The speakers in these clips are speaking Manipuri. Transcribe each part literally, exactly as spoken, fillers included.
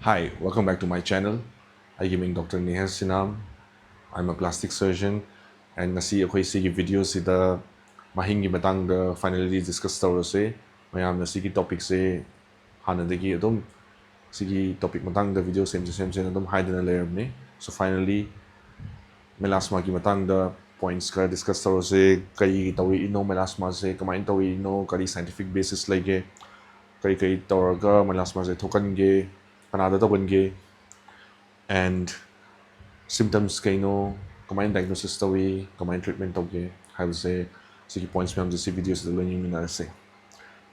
Hi, welcome back to my channel. ꯑꯩꯒꯤ ꯃꯤꯡ Doctor Nihar Sinam. I'm a plastic surgeon. And ꯉꯁꯤ ꯑꯩꯈꯣꯏ ꯁꯤꯒꯤ video ꯁꯤꯗ ꯃꯍꯤꯡꯒꯤ ꯃꯇꯥꯡꯗ finally discuss ꯇꯧꯔꯁꯦ. ꯃꯌꯥꯝꯅ ꯁꯤꯒꯤ topic ꯁꯦ ꯍꯥꯟꯅꯗꯒꯤ ꯑꯗꯨꯝ ꯁꯤꯒꯤ topic ꯃꯇꯥꯡꯗ video ꯁꯦꯝꯁꯦ ꯁꯦꯝꯁꯦꯅ ꯑꯗꯨꯝ ꯍꯥꯏꯗꯅ ꯂꯩꯔꯝꯅꯤ. So finally melasma ꯒꯤ ꯃꯇꯥꯡꯗ points ꯈꯔ discuss ꯇꯧꯔꯁꯦ. ꯀꯔꯤ ꯇꯧꯔꯛꯏꯅꯣ melasma ꯁꯦ, ꯀꯃꯥꯏꯅ ꯇꯧꯔꯛꯏꯅꯣ, ꯀꯔꯤ scientific basis ꯂꯩꯒꯦ, ꯀꯔꯤ ꯀꯔꯤ ꯇꯧꯔꯒ melasma ꯁꯦ ꯊꯣꯛꯍꯟꯒꯦ, ꯀꯅꯥꯗ ꯇꯧꯒꯟꯒꯦ, and symptoms ꯀꯩꯅꯣ, ꯀꯃꯥꯏꯅ diagnosis ꯇꯧꯏ, ꯀꯃꯥꯏꯅ treatment ꯇꯧꯒꯦ ꯍꯥꯏꯕꯁꯦ, ꯁꯤꯒꯤ points ꯃꯌꯥꯝꯁꯦ ꯁꯤ video ꯁꯤꯗ ꯂꯣꯏ ꯌꯦꯡꯃꯤꯟꯅꯔꯁꯦ.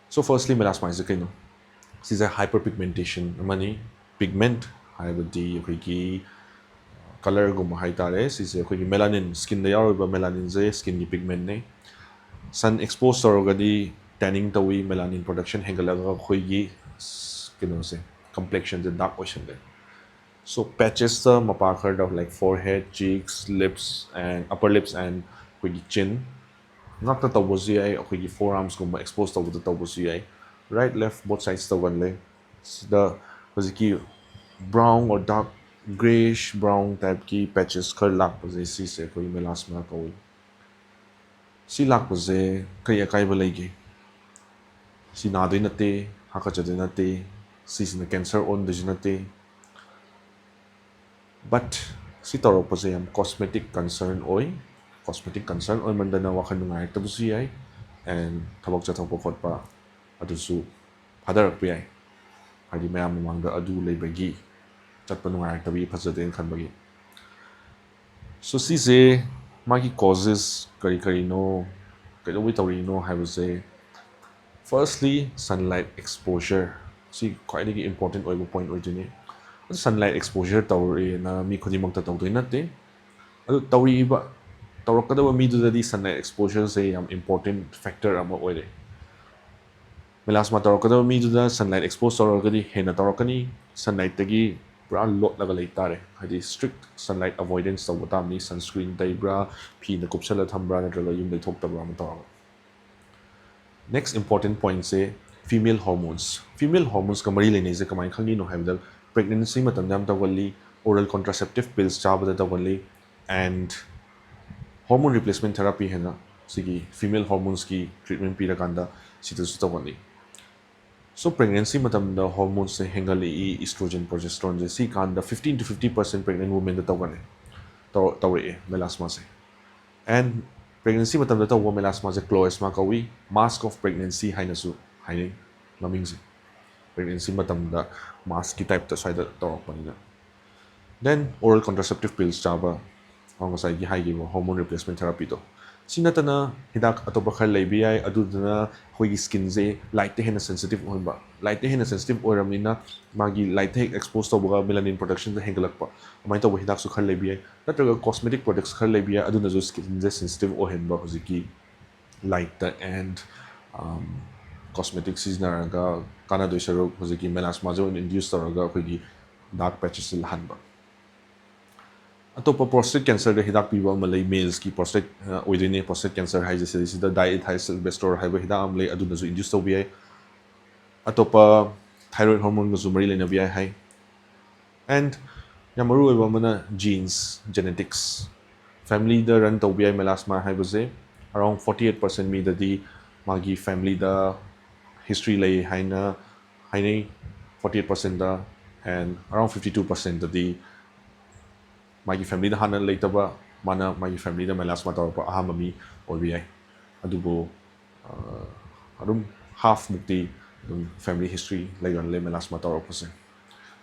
So firstly melasma ꯁꯦ ꯀꯩꯅꯣ? ꯁꯤꯁꯦ hyperpigmentation ꯑꯃꯅꯤ. Pigment ꯍꯥꯏꯕꯗꯤ ꯑꯩꯈꯣꯏꯒꯤ colour ꯒꯨꯝꯕ ꯍꯥꯏꯇꯥꯔꯦ. ꯁꯤꯁꯦ ꯑꯩꯈꯣꯏꯒꯤ melanin, skin ꯗ ꯌꯥꯎꯔꯤꯕ melanin ꯁꯦ skin ꯒꯤ pigment ꯅꯦ. Sun expose ꯇꯧꯔꯒꯗꯤ tanning ꯇꯧꯏ, melanin production ꯍꯦꯟꯒꯠꯂꯒ ꯑꯩꯈꯣꯏꯒꯤ ꯀꯩꯅꯣꯁꯦ, complexion ꯁꯦ dark ꯑꯣꯏꯁꯜꯂꯦ. So patches ꯇ ꯃꯄꯥ ꯈꯔꯗ, like forehead, cheeks, lips and upper lips and ꯑꯩꯈꯣꯏꯒꯤ chin ꯉꯥꯛꯇ ꯇꯧꯕꯁꯨ ꯌꯥꯏ, ꯑꯩꯈꯣꯏꯒꯤ forearms ꯀꯨꯝꯕ expose ꯇꯧꯕꯗ ꯇꯧꯕꯁꯨ ꯌꯥꯏ. Right, left, both sides ꯇꯧꯒꯜꯂꯦ. ꯁꯤꯗ ꯍꯧꯖꯤꯛꯀꯤ brown or dark greyish brown type ꯀꯤ patches ꯈꯔ ꯂꯥꯛꯄꯁꯦ, ꯁꯤꯁꯦ ꯑꯩꯈꯣꯏ melasma ꯀꯧꯏ. ꯁꯤ ꯂꯥꯛꯄꯁꯦ ꯀꯔꯤ ꯑꯀꯥꯏꯕ ꯂꯩꯒꯦ? ꯁꯤ ꯅꯥꯗꯣꯏ ꯅꯠꯇꯦ, ꯍꯥꯀꯠꯆꯗꯣꯏ ꯅꯠꯇꯦ, ꯁꯤꯁꯤꯅ cancer ꯑꯣꯟꯗꯣꯏꯁꯨ ꯅꯠꯇꯦ. But ꯁꯤ ꯇꯧꯔꯛꯄꯁꯦ ꯌꯥꯝ cosmetic concern ꯑꯣꯏ. Cosmetic concern ꯑꯣꯏꯃꯟꯗꯅ ꯋꯥꯈꯜ ꯅꯨꯡꯉꯥꯏꯔꯛꯇꯕꯁꯨ ꯌꯥꯏ, and ꯊꯕꯛ ꯆꯠꯊꯣꯛꯄ ꯈꯣꯠꯄ ꯑꯗꯨꯁꯨ ꯐꯥꯗꯔꯛꯄ ꯌꯥꯏ, ꯍꯥꯏꯗꯤ ꯃꯌꯥꯝ ꯃꯃꯥꯡꯗ ꯑꯗꯨ ꯂꯩꯕꯒꯤ ꯆꯠꯄ ꯅꯨꯡꯉꯥꯏꯔꯛꯇꯕꯒꯤ, ꯐꯖꯗꯦꯅ ꯈꯟꯕꯒꯤ. So ꯁꯤꯁꯦ ꯃꯥꯒꯤ causes ꯀꯔꯤ ꯀꯔꯤꯅꯣ, ꯀꯩꯗꯧꯕꯩ ꯇꯧꯔꯤꯅꯣ ꯍꯥꯏꯕꯁꯦ, firstly sunlight exposure ꯁꯤ ꯈ꯭ꯋꯥꯏꯗꯒꯤ important ꯑꯣꯏꯕ point ꯑꯣꯏꯗꯣꯏꯅꯤ. ꯑꯗꯨ sunlight exposure ꯇꯧꯔꯦꯅ ꯃꯤ ꯈꯨꯗꯤꯡꯃꯛꯇ ꯇꯧꯗꯣꯏ ꯅꯠꯇꯦ. ꯑꯗꯨ ꯇꯧꯔꯤꯕ, ꯇꯧꯔꯛꯀꯗꯕ ꯃꯤꯗꯨꯗꯗꯤ sunlight exposure ꯁꯦ ꯌꯥꯝ important factor ꯑꯃ ꯑꯣꯏꯔꯦ. Melasma ꯇꯧꯔꯛꯀꯗꯕ ꯃꯤꯗꯨꯗ sunlight expose ꯇꯧꯔꯒꯗꯤ ꯍꯦꯟꯅ ꯇꯧꯔꯛꯀꯅꯤ. Sunlight ꯇꯒꯤ ꯄꯨꯔꯥ ꯂꯣꯠꯂꯒ ꯂꯩ ꯇꯥꯔꯦ, ꯍꯥꯏꯗꯤ strict sunlight avoidance ꯇꯧꯕ ꯇꯥꯕꯅꯤ. Sunscreen ꯇꯩꯕ꯭ꯔꯥ, ꯐꯤꯅ ꯀꯨꯞꯁꯜꯂ ꯊꯝꯕ꯭ꯔꯥ, ꯅꯠꯇ꯭ꯔꯒ ꯌꯨꯝꯗꯩ ꯊꯣꯛꯇꯕ꯭ꯔꯥ ꯑꯃ ꯇꯧꯔꯒ. Next important point ꯁꯦ Female hormones. Female hormones ꯀ ꯃꯔꯤ ꯂꯩꯅꯩꯁꯦ ꯀꯃꯥꯏꯅ ꯈꯪꯉꯤꯅꯣ ꯍꯥꯏꯕꯗ, pregnancy ꯃꯇꯝꯗ ꯌꯥꯝ ꯇꯧꯒꯜꯂꯤ, oral contraceptive pills ꯆꯥꯕꯗ ꯇꯧꯒꯜꯂꯤ, and hormone replacement therapy ꯍꯥꯏꯅ ꯁꯤꯒꯤ female hormones ꯀꯤ treatment ꯄꯤꯔꯀꯥꯟꯗ ꯁꯤꯗꯁꯨ ꯇꯧꯒꯜꯂꯤ꯫ So pregnancy ꯃꯇꯝꯗ hormones ꯁꯦ ꯍꯦꯟꯒꯠꯂꯛꯏ, estrogen, progesterone ꯁꯦ꯫ ꯁꯤ ꯀꯥꯟꯗ fifteen to fifty percent pregnant women ꯗ ꯇꯧꯒꯜꯂꯤ, ꯇꯧ- ꯇꯧꯔꯛꯑꯦ melasma ꯁꯦ꯫ And pregnancy ꯃꯇꯝꯗ ꯇꯧꯕ melasma ꯁꯦ cloesma ꯀꯧꯏ, mask of pregnancy ꯍꯥꯏꯅꯁꯨ ꯍꯥꯏꯅꯩ ꯃꯃꯤꯡꯁꯦ꯫ Pregnancy ꯃꯇꯝꯗ mask ꯀꯤ type ꯇ ꯁ꯭ꯋꯥꯏꯗ ꯇꯧꯔꯛꯄꯅꯤꯅ꯫ Then oral contraceptive pills ꯆꯥꯕ, ꯑꯣ, ꯉꯁꯥꯏꯒꯤ ꯍꯥꯏꯈꯤꯕ hormone replacement therapy ꯗꯣ꯫ ꯁꯤ ꯅꯠꯇꯅ ꯍꯤꯗꯥꯛ ꯑꯇꯣꯞꯄ ꯈꯔ ꯂꯩꯕ ꯌꯥꯏ, ꯑꯗꯨꯗꯨꯅ ꯑꯩꯈꯣꯏꯒꯤ skin ꯁꯦ light ꯇ ꯍꯦꯟꯅ sensitive ꯑꯣꯏꯍꯟꯕ꯫ Light ꯇ ꯍꯦꯟꯅ sensitive ꯑꯣꯏꯔꯕꯅꯤꯅ ꯃꯥꯒꯤ light ꯇ ꯍꯦꯛ expose ꯇꯧꯕꯒ melanin production ꯁꯦ ꯍꯦꯟꯒꯠꯂꯛꯄ, ꯑꯗꯨꯃꯥꯏꯅ ꯇꯧꯕ ꯍꯤꯗꯥꯛꯁꯨ ꯈꯔ ꯂꯩꯕ ꯌꯥꯏ꯫ ꯅꯠꯇ꯭ꯔꯒ cosmetic products ꯈꯔ ꯂꯩꯕ ꯌꯥꯏ, ꯑꯗꯨꯅꯁꯨ skin ꯁꯦ sensitive ꯑꯣꯏꯍꯟꯕ ꯍꯧꯖꯤꯛꯀꯤ light ꯇ and, um, cosmetic ꯁꯤꯖꯤꯟꯅꯔꯒ ꯀꯥꯟꯅꯗꯣꯏ ꯁꯔꯨꯛ ꯍꯧꯖꯤꯛꯀꯤ melasma ꯁꯦ ꯑꯣꯏꯅ induce ꯇꯧꯔꯒ ꯑꯩꯈꯣꯏꯒꯤ dark patches ꯁꯦ ꯂꯥꯛꯍꯟꯕ꯫ ꯑꯇꯣꯞꯄ prostate cancer ꯗ ꯍꯤꯗꯥꯛ ꯄꯤꯕ ꯑꯃ ꯂꯩ, males ꯀꯤ prostate, ꯑ, ꯑꯣꯏꯗꯣꯏꯅꯦ꯫ Prostate cancer ꯍꯥꯏꯁꯦ ꯁꯤꯗꯩꯁꯤꯗ diethylstilbestrol ꯍꯥꯏꯕ ꯍꯤꯗꯥꯛ ꯑꯃ ꯂꯩ, ꯑꯗꯨꯅꯁꯨ induce ꯇꯧꯕ ꯌꯥꯏ꯫ ꯑꯇꯣꯞꯄ thyroid hormone ꯒꯁꯨ ꯃꯔꯤ ꯂꯩꯅꯕ ꯌꯥꯏ ꯍꯥꯏ꯫ And ꯌꯥꯝ ꯃꯔꯨ ꯑꯣꯏꯕ ꯑꯃꯅ genes, genetics꯫ Family ꯗ run ꯇꯧꯕ ꯌꯥꯏ melasma ꯍꯥꯏꯕꯁꯦ꯫ Around forty eight percent ꯃꯤꯗꯗꯤ ꯃꯥꯒꯤ family ꯗ history ꯂꯩ ꯍꯥꯏꯅ ꯍꯥꯏꯅꯩ, forty eight percent the, and around fifty two percent ꯗꯗꯤ ꯃꯥꯒꯤ family ꯗ ꯍꯥꯟꯅ ꯂꯩꯇꯕ, ꯃꯥꯅ ꯃꯥꯒꯤ family ꯗ melasma ꯇꯧꯔꯛꯄ ꯑꯍꯥꯟꯕ ꯃꯤ ꯑꯣꯏꯕ ꯌꯥꯏ꯫ ꯑꯗꯨꯕꯨ, ꯑ, ꯑꯗꯨꯝ half ꯃꯨꯛꯇꯤ ꯑꯗꯨꯝ family history ꯂꯩꯒꯜꯂꯦ melasma ꯇꯧꯔꯛꯄꯁꯦ꯫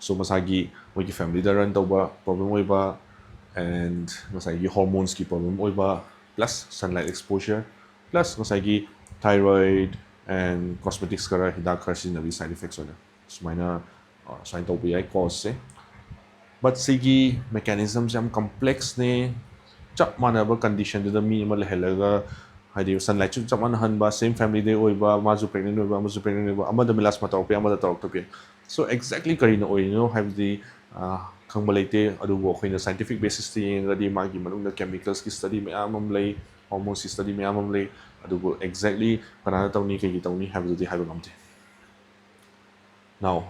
So ꯃꯁꯥꯒꯤ ꯃꯣꯏꯒꯤ family ꯗ run ꯇꯧꯕ problem ꯑꯣꯏꯕ, and ꯉꯁꯥꯏꯒꯤ hormones ꯀꯤ problem ꯑꯣꯏꯕ, plus sunlight exposure, plus ꯉꯁꯥꯏꯒꯤ thyroid and cosmetics ꯈꯔ, ꯍꯤꯗꯥꯛ ꯈꯔ ꯁꯤꯖꯤꯟꯅꯕꯒꯤ side effects ꯑꯣꯏꯅ ꯁꯨꯃꯥꯏꯅ, ꯑ, ꯁꯨꯃꯥꯏꯅ ꯇꯧꯕ ꯌꯥꯏ cause ꯁꯦ꯫ But ꯁꯤꯒꯤ mechanism ꯁꯦ ꯌꯥꯝ complex ꯅꯦ꯫ ꯆꯞ ꯃꯥꯟꯅꯕ condition ꯗꯨꯗ ꯃꯤ ꯑꯃ ꯂꯩꯍꯜꯂꯒ, ꯍꯥꯏꯗꯤ sunlight ꯁꯨ ꯆꯞ ꯃꯥꯟꯅꯍꯟꯕ, same family ꯗꯩ ꯑꯣꯏꯕ, ꯃꯥꯁꯨ pregnant ꯑꯣꯏꯕ, ꯑꯃꯁꯨ pregnant ꯑꯣꯏꯕ, ꯑꯃꯗ melasma ꯇꯧꯔꯛꯄ ꯌꯥꯏ, ꯑꯃꯗ ꯇꯧꯔꯛꯇꯕ ꯌꯥꯏ꯫ So exactly ꯀꯔꯤꯅ ꯑꯣꯏꯔꯤꯅꯣ ꯍꯥꯏꯕꯗꯤ, ꯑ, ꯈꯪꯕ ꯂꯩꯇꯦ꯫ ꯑꯗꯨꯕꯨ ꯑꯩꯈꯣꯏꯅ scientific basis ꯇ ꯌꯦꯡꯉꯒꯗꯤ ꯃꯥꯒꯤ ꯃꯅꯨꯡꯗ chemicals ꯀꯤ study ꯃꯌꯥꯝ ꯑꯃ ꯂꯩ, hormones ꯀꯤ study ꯃꯌꯥꯝ ꯑꯃ ꯂꯩ꯫ ꯑꯗꯨꯕꯨ exactly ꯀꯅꯥꯅ ꯇꯧꯅꯤ, ꯀꯩꯒꯤ ꯇꯧꯅꯤ ꯍꯥꯏꯕꯗꯨꯗꯤ ꯍꯥꯏꯕ ꯉꯝꯗꯦ꯫ Now,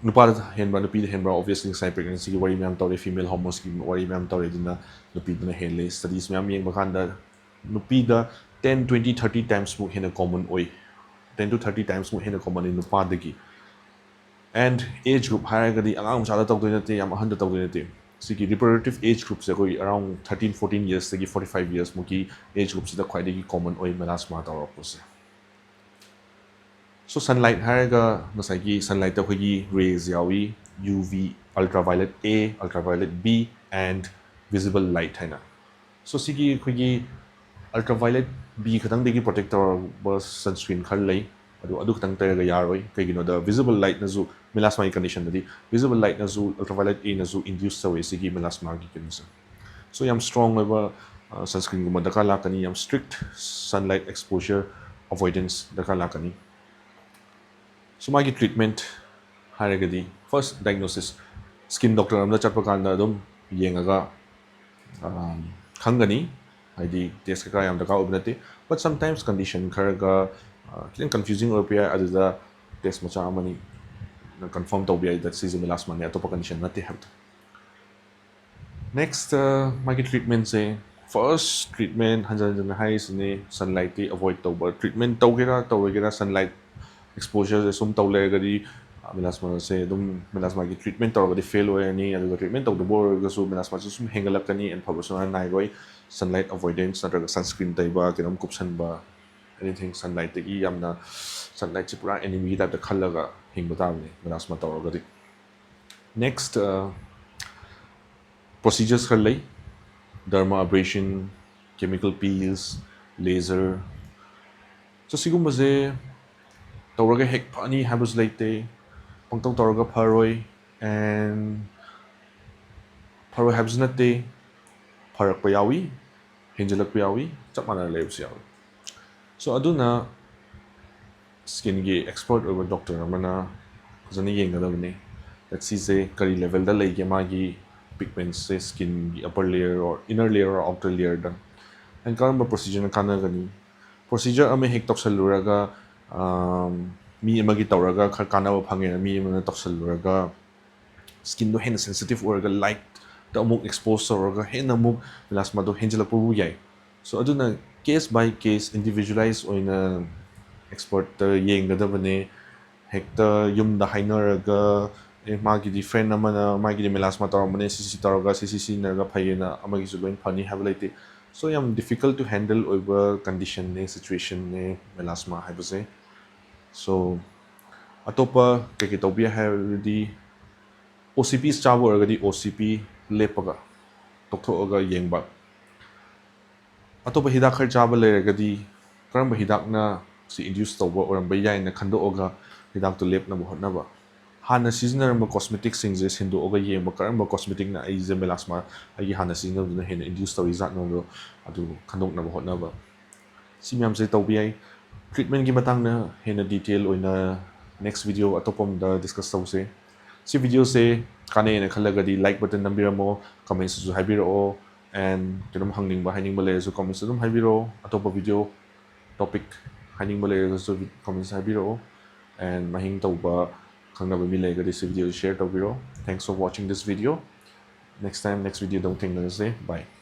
ꯅꯨꯄꯥꯗ ꯍꯦꯟꯕ꯭ꯔꯥ ꯅꯨꯄꯤꯗ ꯍꯦꯟꯕ꯭ꯔꯥ? Obviously, ꯉꯁꯥꯏ pregnancyꯒꯤ ꯋꯥꯔꯤ ꯃꯌꯥꯝ ꯇꯧꯔꯦ, female hormonesꯀꯤ ꯋꯥꯔꯤ ꯃꯌꯥꯝ ꯇꯧꯔꯦ, ꯑꯗꯨꯅ ꯅꯨꯄꯤꯗꯅ ꯍꯦꯜꯂꯦ꯫ Studies ꯃꯌꯥꯝ ꯌꯦꯡꯕ ꯀꯥꯟꯗ ꯅꯨꯄꯤꯗ ten, twenty, thirty timesꯃꯨꯛ ꯍꯦꯟꯅ common ꯑꯣꯏ꯫ Ten to thirty timesꯃꯨꯛ ꯍꯦꯟꯅ common ꯑꯣꯏ ꯅꯨꯄꯥꯗꯒꯤ꯫ And age group ꯍꯥꯏꯔꯒꯗꯤ ꯑꯉꯥꯡ ꯃꯆꯥꯗ ꯇꯧꯗꯣꯏ ꯅꯠꯇꯦ, ꯌꯥꯝ ꯑꯍꯟꯗ ꯇꯧꯗꯣꯏ ꯅꯠꯇꯦ꯫ ꯁꯤꯒꯤ reproductive age groupꯁꯦ ꯑꯩꯈꯣꯏ around thirteen, fourteen yearsꯇꯒꯤ forty five yearsꯃꯨꯛꯀꯤ age groupꯁꯤꯗ ꯈ꯭ꯋꯥꯏꯗꯒꯤ common ꯑꯣꯏ melasma ꯇꯧꯔꯛꯄꯁꯦ꯫ So, sunlight ꯍꯥꯏꯔꯒ ꯉꯁꯥꯏꯒꯤ sunlightꯇ ꯑꯩꯈꯣꯏꯒꯤ rays ꯌꯥꯎꯏ, UV, ultraviolet A, ultraviolet B, and visible light ꯍꯥꯏꯅ꯫ So, ꯁꯤꯒꯤ ꯑꯩꯈꯣꯏꯒꯤ ultraviolet B ꯈꯛꯇꯪꯗꯒꯤ protect ꯇꯧꯔꯕ sunscreen ꯈꯔ ꯂꯩ, ꯑꯗꯨ ꯑꯗꯨ ꯈꯛꯇꯪ ꯇꯩꯔꯒ ꯌꯥꯔꯣꯏ꯫ ꯀꯩꯒꯤꯅꯣꯗ visible lightꯅꯁꯨ, melasmaꯒꯤ conditionꯗꯗꯤ visible lightꯅꯁꯨ ultraviolet Aꯅꯁꯨ induce ꯇꯧꯋꯦ ꯁꯤꯒꯤ melasmaꯒꯤ ꯀꯩꯅꯣꯁꯦ꯫ So, ꯌꯥꯝ strong ꯑꯣꯏꯕ sunscreenꯒꯨꯝꯕ ꯗꯔꯀꯥꯔ ꯂꯥꯛꯀꯅꯤ, ꯌꯥꯝ strict sunlight exposure avoidance ꯗꯔꯀꯥꯔ ꯂꯥꯛꯀꯅꯤ꯫ So, ꯃꯥꯒꯤ treatment ꯍꯥꯏꯔꯒꯗꯤ first diagnosis, skin doctor ꯑꯃꯗ ꯆꯠꯄ ꯀꯥꯟꯗ ꯑꯗꯨꯝ ꯌꯦꯡꯉꯒ ꯈꯪꯒꯅꯤ, ꯍꯥꯏꯗꯤ test ꯀꯩꯀꯥ ꯌꯥꯝ ꯗꯔꯀꯥꯔ ꯑꯣꯏꯕ ꯅꯠꯇꯦ꯫ But sometimes condition ꯈꯔꯒ ꯈꯤꯇꯪ confusing ꯑꯣꯏꯔꯛꯄ ꯌꯥꯏ, ꯑꯗꯨꯗ test ꯃꯆꯥ ꯑꯃꯅꯤ confirm ꯇꯧꯕ ꯌꯥꯏ that ꯁꯤꯁꯦ melasmaꯅꯦ, ꯑꯇꯣꯞꯄ condition ꯅꯠꯇꯦ ꯍꯥꯏꯕꯗꯣ꯫ Next, ꯃꯥꯒꯤ treatmentꯁꯦ, first treatment ꯍꯟꯖꯟ ꯍꯟꯖꯟꯅ ꯍꯥꯏꯔꯤꯁꯤꯅꯦ, sunlightꯇꯤ avoid ꯇꯧꯕ꯫ Treatment ꯇꯧꯒꯦꯔꯥ ꯇꯧꯔꯣꯏꯒꯦꯔꯥ, sunlight exposureꯁꯦ ꯁꯨꯝ ꯇꯧ ꯂꯩꯔꯒꯗꯤ melasmaꯁꯦ ꯑꯗꯨꯝ, melasmaꯒꯤ treatment ꯇꯧꯔꯒꯗꯤ fail ꯑꯣꯏꯔꯅꯤ, ꯑꯗꯨꯒ treatment ꯇꯧꯗꯕ ꯑꯣꯏꯔꯒꯁꯨ melasmaꯁꯦ ꯁꯨꯝ ꯍꯦꯟꯒꯠꯂꯛꯀꯅꯤ and ꯐꯕꯁꯨ ꯅꯥꯏꯔꯣꯏ꯫ Sunlight avoidance ꯅꯠꯇ꯭ꯔꯒ sunscreen ꯇꯩꯕ, ꯀꯩꯅꯣꯝ ꯀꯨꯞꯁꯟꯕ, anything sunlightꯇꯒꯤ ꯌꯥꯝꯅ, sunlightꯁꯦ ꯄꯨꯔꯥ enemyꯒꯤ typeꯇ ꯈꯜꯂꯒ ꯍꯤꯡꯕ ꯇꯥꯕꯅꯤ melasma ꯇꯧꯔꯒꯗꯤ꯫ Next, procedures ꯈꯔ ꯂꯩ, derma abrasion, chemical peels, laser꯫ So, ꯁꯤꯒꯨꯝꯕꯁꯦ ꯇꯧꯔꯒ ꯍꯦꯛ ꯐꯅꯤ ꯍꯥꯏꯕꯁꯨ ꯂꯩꯇꯦ, ꯄꯪꯇꯧ ꯇꯧꯔꯒ ꯐꯔꯣꯏ, and ꯐꯔꯣꯏ ꯍꯥꯏꯕꯁꯨ ꯅꯠꯇꯦ, ꯐꯔꯛꯄ ꯌꯥꯎꯏ, ꯍꯦꯟꯖꯜꯂꯛꯄ ꯌꯥꯎꯏ, ꯆꯞ ꯃꯥꯟꯅꯅ ꯂꯩꯕꯁꯨ ꯌꯥꯎꯏ꯫ So, ꯑꯗꯨꯅ skinꯒꯤ expert ꯑꯣꯏꯕ doctor ꯑꯃꯅ ꯐꯖꯅ ꯌꯦꯡꯒꯗꯕꯅꯤ꯫ That ꯁꯤꯁꯦ ꯀꯔꯤ levelꯗ ꯂꯩꯒꯦ, ꯃꯥꯒꯤ pigmentsꯁꯦ skinꯒꯤ upper layer or inner layer or outer layerꯗ, and ꯀꯔꯝꯕ procedureꯅ ꯀꯥꯟꯅꯒꯅꯤ꯫ Procedure ꯑꯃ ꯍꯦꯛ ꯇꯧꯁꯜꯂꯨꯔꯒ, ꯑꯝ, ꯃꯤ ꯑꯃꯒꯤ ꯇꯧꯔꯒ ꯈꯔ ꯀꯥꯟꯅꯕ ꯐꯪꯉꯦꯅ ꯃꯤ ꯑꯃꯅ ꯇꯧꯁꯜꯂꯨꯔꯒ ꯁ꯭ꯀꯤꯟꯗꯣ ꯍꯦꯟꯅ ꯁꯦꯟꯁꯤꯇꯤꯞ ꯑꯣꯏꯔꯒ ꯂꯥꯏꯠꯇ ꯑꯃꯨꯛ ꯑꯦꯛꯁꯄꯣꯖ ꯇꯧꯔꯒ ꯍꯦꯟꯅ ꯑꯃꯨꯛ ꯃꯦꯂꯥꯁꯃꯥꯗꯣ ꯍꯦꯟꯖꯜꯂꯛꯄꯕꯨ ꯌꯥꯏ꯫ ꯁꯣ ꯑꯗꯨꯅ ꯀꯦꯁ ꯕꯥꯏ ꯀꯦꯁ ꯏꯟꯗꯤꯕꯤꯖꯨꯋꯦꯂꯥꯏꯁ ꯑꯣꯏꯅ ꯑꯦꯛꯁꯄꯔꯠꯇ ꯌꯦꯡꯒꯗꯕꯅꯦ꯫ ꯍꯦꯛꯇ ꯌꯨꯝꯗ ꯍꯥꯏꯅꯔꯒ ꯑꯦ ꯃꯥꯒꯤꯗꯤ ꯐ꯭ꯔꯦꯟ ꯑꯃꯅ ꯃꯥꯒꯤꯗꯤ ꯃꯦꯂꯥꯁꯃꯥ ꯇꯧꯔꯝꯕꯅꯦ, ꯁꯤ ꯁꯤ ꯇꯧꯔꯒ ꯁꯤ ꯁꯤ ꯁꯤꯖꯤꯟꯅꯔꯒ ꯐꯩꯌꯦꯅ ꯑꯃꯒꯤꯁꯨ ꯂꯣꯏ ꯐꯅꯤ ꯍꯥꯏꯕ ꯂꯩꯇꯦ꯫ ꯁꯣ ꯌꯥꯝ ꯗꯤꯐꯤꯀꯜꯠ ꯇꯨ ꯍꯦꯟꯗꯜ ꯑꯣꯏꯕ ꯀꯟꯗꯤꯁꯟꯅꯦ, ꯁꯤꯆꯨꯋꯦꯁꯟꯅꯦ ꯃꯦꯂꯥꯁꯃꯥ ꯍꯥꯏꯕꯁꯦ꯫ ꯁꯣ ꯑꯇꯣꯞꯄ ꯀꯩꯀꯩ ꯇꯧꯕ ꯌꯥꯏ ꯍꯥꯏꯔꯗꯤ ꯑꯣ ꯁꯤ ꯄꯤ ꯆꯥꯕ ꯑꯣꯏꯔꯒꯗꯤ ꯑꯣ ꯁꯤ ꯄꯤ ꯂꯦꯞꯄꯒ ꯇꯣꯛꯊꯣꯛꯑꯒ ꯌꯦꯡꯕ꯫ ꯑꯇꯣꯞꯄ ꯍꯤꯗꯥꯛ ꯈꯔ ꯆꯥꯕ ꯂꯩꯔꯒꯗꯤ ꯀꯔꯝꯕ ꯍꯤꯗꯥꯛꯅ ꯁꯤ ꯏꯟꯗ꯭ꯌꯨꯁ ꯇꯧꯕ ꯑꯣꯏꯔꯝꯕ ꯌꯥꯏꯅ ꯈꯟꯗꯣꯛꯑꯒ ꯍꯤꯗꯥꯛꯇꯨ ꯂꯦꯞꯅꯕ ꯍꯣꯠꯅꯕ꯫ ꯍꯥꯟꯅ ꯁꯤꯖꯤꯟꯅꯔꯝꯕ ꯀꯣꯁꯃꯦꯇꯤꯛꯁꯤꯡꯁꯦ ꯁꯤꯟꯗꯣꯛꯑꯒ ꯌꯦꯡꯕ, ꯀꯔꯝꯕ ꯀꯣꯁꯃꯦꯇꯤꯛꯅ ꯑꯩꯁꯦ ꯃꯦꯂꯥꯁꯃꯥ ꯑꯩꯒꯤ ꯍꯥꯟꯅ ꯁꯤꯖꯤꯟꯅꯕꯗꯨꯅ ꯍꯦꯟꯅ ꯏꯟꯗ꯭ꯌꯨꯁ ꯇꯧꯔꯤꯖꯥꯠꯅꯣꯗꯣ ꯑꯗꯨ ꯈꯟꯗꯣꯛꯅꯕ ꯍꯣꯠꯅꯕ꯫ ꯁꯤ ꯃꯌꯥꯝꯁꯦ ꯇꯧꯕ ꯌꯥꯏ꯫ ꯇ꯭ꯔꯤꯠꯃꯦꯟꯒꯤ ꯃꯇꯥꯡꯗ ꯍꯦꯟꯅ ꯗꯤꯇꯦꯜ ꯑꯣꯏꯅ ꯅꯦꯛꯁ ꯚꯤꯗꯤꯑꯣ ꯑꯇꯣꯞꯄ ꯑꯃꯗ ꯗꯤꯁꯀꯁ ꯇꯧꯁꯦ꯫ ꯁꯤ ꯚꯤꯗꯤꯑꯣꯁꯦ ꯀꯥꯟꯅꯩꯅ ꯈꯜꯂꯒꯗꯤ ꯂꯥꯏꯛ ꯕꯇꯟ ꯅꯝꯕꯤꯔꯝꯃꯣ, ꯀꯃꯦꯟꯁꯇꯁꯨ ꯍꯥꯏꯕꯤꯔꯛꯑꯣ, ꯑꯦꯟ ꯀꯩꯅꯣꯝ ꯍꯪꯅꯤꯡꯕ ꯍꯥꯏꯅꯤꯡꯕ ꯂꯩꯔꯁꯨ ꯀꯃꯦꯟꯁꯇ ꯑꯗꯨꯝ ꯍꯥꯏꯕꯤꯔꯛꯑꯣ꯫ ꯑꯇꯣꯞꯄ ꯚꯤꯗꯤꯑꯣ ꯇꯣꯄꯤꯛ ꯍꯥꯏꯅꯤꯡꯕ ꯂꯩꯔꯒꯁꯨ ꯀꯃꯦꯟꯁꯇ ꯍꯥꯏꯕꯤꯔꯛꯑꯣ꯫ ꯑꯦꯟ ꯃꯍꯤꯡ ꯇꯧꯕ ꯈꯪꯅꯕ ꯃꯤ ꯂꯩꯔꯒꯗꯤ ꯁꯤ ꯚꯤꯗꯤꯑꯣꯁꯦ ꯁꯤꯌꯔ ꯇꯧꯕꯤꯔꯣ꯫ Thanks for watching this video. Next time, next videoꯗ ꯑꯃꯨꯛ ꯊꯦꯡꯅꯔꯁꯦ꯫ Bye.